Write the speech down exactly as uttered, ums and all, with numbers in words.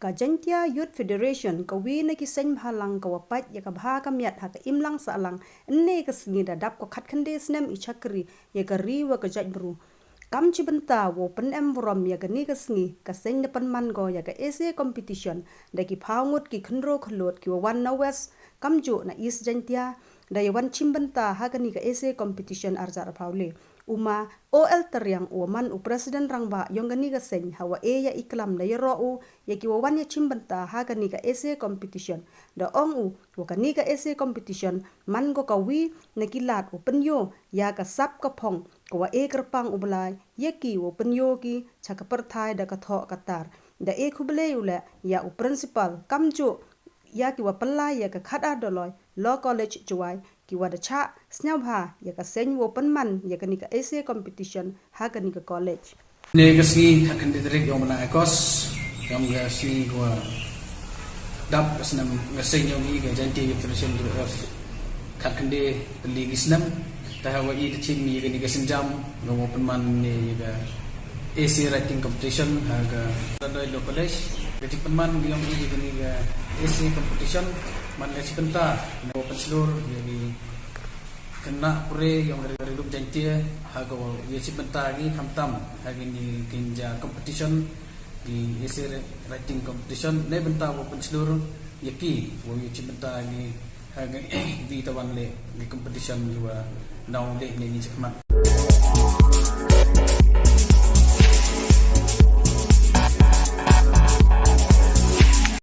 Ka Jaintia Youth Federation, ka wi na ki seng bhalang ka wa pait ya ka bha ka miat ha ka imlang sahlang, ynne ka sngi da dap ko khatkhyndai snem i chakri ya ka ri wa ka jaitbru. Kam chi bynta wow pynem burom ya kani ka sngi, ka seng da pynman ko ya ka essay competition da ki phaw ngut ki khynroo khyllood ki wa wan na West, kamjooh na East Jaintia, da ya wan chim bynta ha kani ka essay competition arjar phaw le. U ma O L Tariang u wa man u president rangbah yong kani ka seng ha wa e ya i klam da yaroh u ya ki wa wan ya chim bynta ha kani ka essay competition. Da ong u wa kani ka essay competition man ko ka wi na ki lad u pynyoo ya ka sap ka phong ka wa e kyrpang u Blai ya ki wa pynyoo ki cha ka pyrthai da ka thoh ka tar. Da e khublei u le ya u principal kamjooh ya ki wa pynlai ya ka khatar doloi Law College Jowai ki wa da chah sngewbha ya ka seng wow pynman ya kani ka essay competition ha kani ka college. Ne ka sngi khatkhyndai tarik yong bnai August, yong ka sngi ka wa dap ka snem, ka seng yong i ka Jaintia Youth Federation F khatkhyndai tylli ki snem. Ta ha wa i da chim ya kani ka sienjam, nga wa pynman ne ya ka essay writing competition ha ka Law College. Ka chi pynman yong i ya kani ka essay competition man ka chi bynta na wa pynshlur ya ki khynnah pule yong ka ri lum Jaintia ha ka wa ya chi bynta ki khamtam ha kani ka jingjia competition, ki essay writing competition, ne bynta wa pynshlur ya ki wa ya chi bynta ki ha ka wi ta wan le ki competition ki wa nau le ne ni chi khmat.